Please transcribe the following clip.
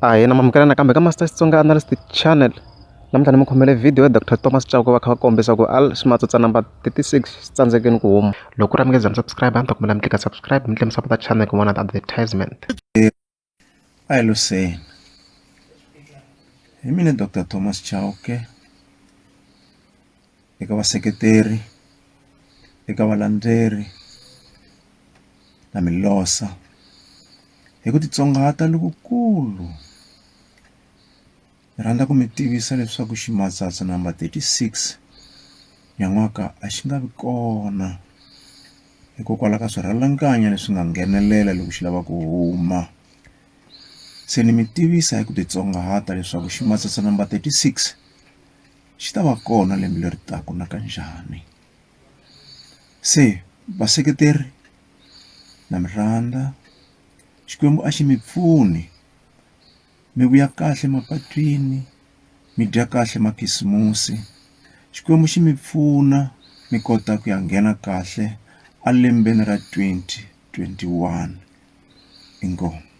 Ahee na mamukela nakambe ka Master Xitsonga Analyst Channel namuntlha ni mi khomele video ya Doctor Thomas Chauke va kha va kombisa ku al ximatsatsa number 36 xi tsandzekeni ku huma loko ku ri a mi nge za mi subscribe a ni ta kombela mi tlika subscribe mi tlhela mi support channel ku vona ti-advertisement. A hi loseni hi mina Doctor Thomas Chauke eka vaseketeri eka valandzeri na mi losa hi ku titsongahata lokukulu ni rhandza ku mi tivisa leswaku ximatsatsa number 36 nyan'waka a xi nga vi kona hikokwalaho ka swirhalanganyi leswi nga nghenelela loko xi lava ku huma se ni mi tivisa hi ku titsongahata leswaku ximatsatsa number 36 xi ta va kona lembe leri taka nakanjhani se vaseketeri na mi rhandza Xikwembu a xi mi pfuni mi vuya kahle mapatwini mi dya kahle makhisimusi Xikwembu xi mi pfuna mi kota ku ya nghena kahle a lembeni ra 2021 inkomu.